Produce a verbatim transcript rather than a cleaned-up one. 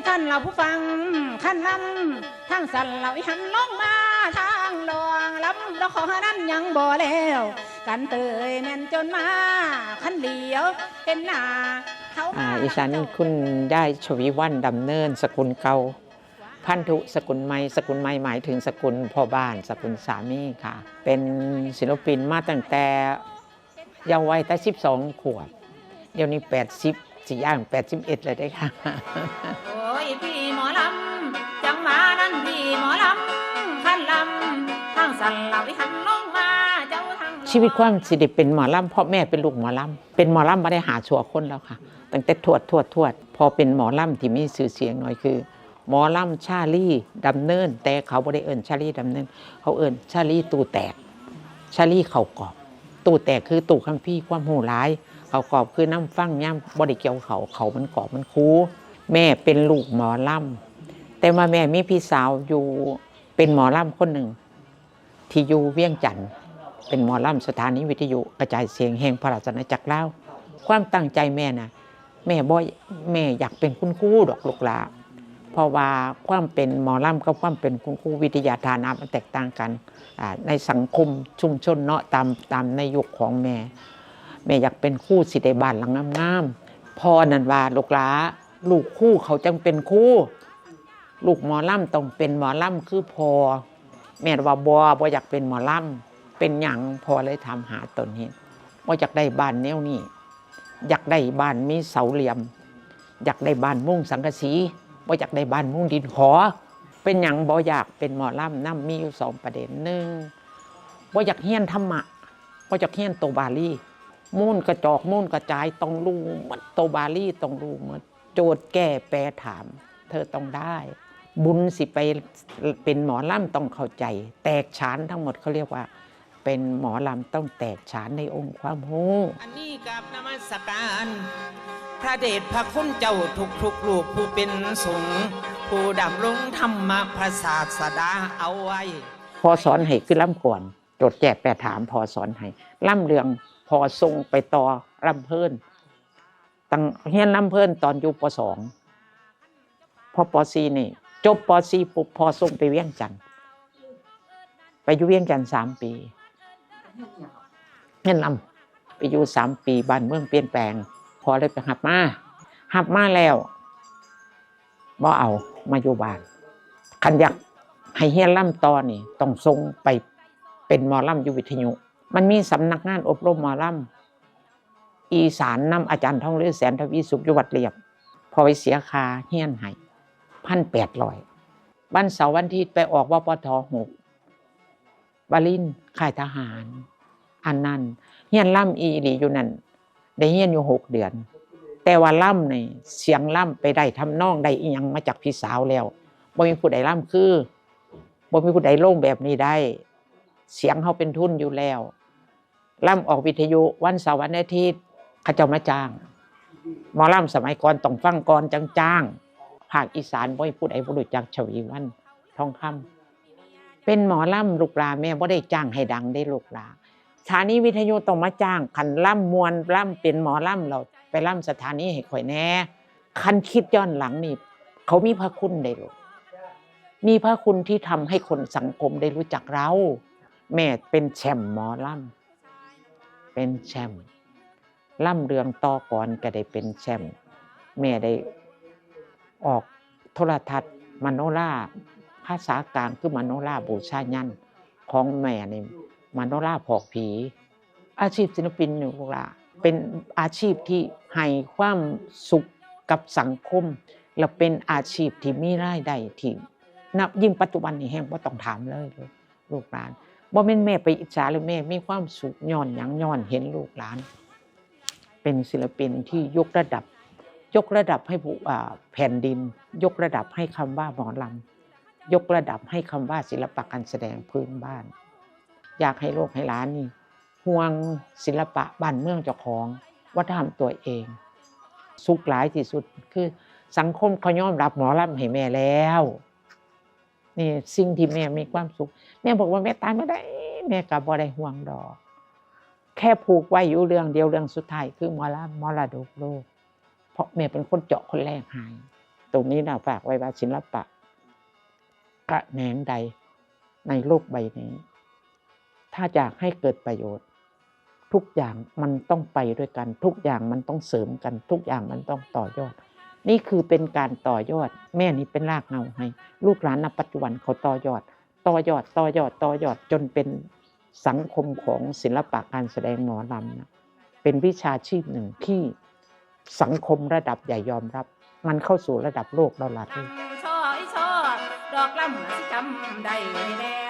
ท่านเราผู้ฟังคันลำทางสั่นเราอีหันลงมาทางหลวงลำเราขอนั้นยังบ่แล้วกันเตยแม่นจนมาคันเดียวเห็นหน้าเขา อ่าอีฉันคุณยายชวีวรรณดำเนิน สกุลเก่า พันธุสกุลใหม่ สกุลใหม่หมายถึงสกุลพ่อบ้าน สกุลสามีค่ะ เป็นศิลปินมาตั้งแต่เยาว์วัยแต่สิบสองขวบ เดี๋ยวนี้แปดสิบ สิย่างแปดสิบเอ็ดแล้วเด้อค่ะ โอ้ยพี่หมอลำจังมานั่นพี่หมอลำคันลำทางสั่นเราอีหันลงมาเจ้าทาง ชีวิตความสิได้เป็นหมอลำเพราะแม่เป็นลูกหมอลำ เป็นหมอลำมาได้หาชั่วคนแล้วค่ะ ตั้งแต่ทวดทวดทวด พอเป็นหมอลำที่มีชื่อเสียงหน่อยคือ หมอลำชาลีดำเนิน แต่เขาบ่ได้เอิ้นชาลีดำเนิน เขาเอิ้นชาลีตู้แตก ชาลีเข้ากรอบ ตู้แตกคือตู้คัมภีร์ความรู้หลาย เข้ากรอบคือน้ำฟังยามบ่ได้เกี่ยวเข้า เข้ามันกรอบมันคู แม่เป็นลูกหมอลำ แต่ว่าแม่มีพี่สาวอยู่เป็นหมอลำคนหนึ่ง ที่อยู่เวียงจันทน์ เป็นหมอลำสถานีวิทยุกระจายเสียงแห่งพระราชอาณาจักรลาว ความตั้งใจแม่น่ะ แม่บ่ แม่อยากเป็นคุณครูดอกลูกหลา เพราะว่าความเป็นหมอลำกับความเป็นคุณครูวิทยาฐานะมันแตกต่างกัน อ่า ในสังคมชุมชนเนาะ ตาม ตามในยุคของแม่ แม่อยากเป็นครูสิได้บ้านหลังงามๆ พ่อนั่นว่า ลูกหลา ลูกครูเขาจังเป็นครู ลูกหมอลำต้องเป็นหมอลำคือพ่อ แม่ว่าบ่ บ่อยากเป็นหมอลำ เป็นหยัง พ่อเลยถามหาต้นเหตุ บ่อยากได้บ้านแนวนี้ อยากได้บ้านมีเสาเหลี่ยม อยากได้บ้านมุงสังกะสี บ่อยากได้บ้านมุงดินขอ เป็นหยังบ่อยากเป็นหมอลำนำ มีอยู่สองประเด็น หนึ่ง บ่อยากเรียนธรรมะ บ่อยากเรียนโตบาลี มูลกระจอกมูลกระจายต้องรู้หมด โตบาลีต้องรู้หมด โจทย์แก้แปรถาม เธอต้องได้ บุญสิไปเป็นหมอลำต้องเข้าใจ แตกฉานทั้งหมด เขาเรียกว่าเป็นหมอลำต้องแตกฉานในองค์ความรู้ อันนี้กราบนมัสการ พระเดชพระคุณเจ้าทุกๆรูปผู้เป็นสงฆ์ผู้ดำรงธรรมพระศาสดาเอาไว้ พอสอนให้คือลำก่อน โจทย์แก้แปรถามพอสอนให้ ลำเรื่องพอส่งไปต่อลำเพลิน ตั้งเรียนลำเพลินตอนอยู่ ป.สอง พอ ป.สี่ นี่ จบ ป.สี่ ปุ๊บ พอส่งไปเวียงจันทน์ ไปอยู่เวียงจันทน์สามปี เรียนลำ ไปอยู่สามปี บ้านเมืองเปลี่ยนแปลง พอเลยไปรับมา รับมาแล้ว บ่เอา มาอยู่บ้าน คันอยากให้เรียนลำต่อนี่ ต้องส่งไปเป็นหมอลำอยู่วิทยุ มันมีสำนักงานอบรมหมอลำอีสานนำอาจารย์ทองฤทธิ์ แสนทวีสุข อยู่วัดเรียบ พอไปเสียค่าเรียนให้ พันแปดร้อย วันเสาร์วันอาทิตย์ไปออก วปท หก วาริน ค่ายทหาร อันนั้น เรียนลำอีหลีอยู่นั่น ได้เรียนอยู่หกเดือน แต่ว่าลำนี่ เสียงลำไปได้ทำนองได้อิหยังมาจากพี่สาวแล้ว บ่มีผู้ใดลำคือ บ่มีผู้ใดลงแบบนี้ได้ เสียงเฮาเป็นทุนอยู่แล้ว ลำออกวิทยุวันเสาร์วันอาทิตย์ เขาเจ้ามาจ้าง หมอลำสมัยก่อนต้องฟังก่อนจังจ้าง ภาคอีสานบ่มีผู้ใดบ่รู้จักชวีวรรณทองคำ เป็นหมอลำลูกหลา แม่บ่ได้จ้างให้ดังเด้ลูกหลา สถานีวิทยุต้องมาจ้าง คันลำม่วนลำเป็นหมอลำ เราไปลำสถานีให้ข่อยแหน่ คันคิดย้อนหลังนี่ เขามีพระคุณเด้ลูก มีพระคุณที่ทำให้คนสังคมได้รู้จักเรา แม่เป็นแชมป์หมอลำ เป็นแชมป์ ลำเรื่องต่อกรก็ได้เป็นแชมป์ แม่ได้ออกโทรทัศน์มโนรา ภาษากลางคือมโนราบูชายัญ ของแม่นี่มโนราพอกผี อาชีพศิลปินนี่ลูกหลา เป็นอาชีพที่ให้ความสุขกับสังคม และเป็นอาชีพที่มีรายได้ที่นับ ยิ่งปัจจุบันนี้แฮงบ่ต้องถามเลย ลูกหลาน บ่แม่นแม่ไปอิจฉาเลย แม่มีความสุขย้อนหยัง ย้อนเห็นลูกหลาน เป็นศิลปินที่ยกระดับ ยกระดับให้ผู้ อ่า แผ่นดิน ยกระดับให้คำว่าหมอลำ ยกระดับให้คำว่าศิลปะการแสดงพื้นบ้าน อยากให้ลูกให้หลานนี่ห่วงศิลปะบ้านเมืองเจ้าของ วัฒนธรรมตัวเอง สุขหลายที่สุดคือสังคมเขายอมรับหมอลำให้แม่แล้ว นี่สิ่งที่แม่มีความสุข แม่บอกว่าแม่ตายเมื่อใด แม่ก็บ่ได้ห่วงดอก แค่ผูกไว้อยู่เรื่องเดียว เรื่องสุดท้ายคือหมอลำมรดกโลก เพราะแม่เป็นคนเจาะคนแรกให้ ตรงนี้นะฝากไว้ว่าศิลปะขแขนงใดในโลกใบนี้ ถ้าอยากให้เกิดประโยชน์ ทุกอย่างมันต้องไปด้วยกัน ทุกอย่างมันต้องเสริมกัน ทุกอย่างมันต้องต่อยอด นี่คือเป็นการต่อยอด แม่นี่เป็นรากเหง้าให้ ลูกหลานณปัจจุบันเขาต่อยอด ต่อยอด ต่อยอด ต่อยอด จนเป็นสังคมของศิลปะการแสดงหมอลำนะเป็นวิชาชีพหนึ่งที่สังคมระดับใหญ่ยอมรับ มันเข้าสู่ระดับโลกแล้วล่ะ ตั้งช่ออีช่อดอกลำสิจำได้แน่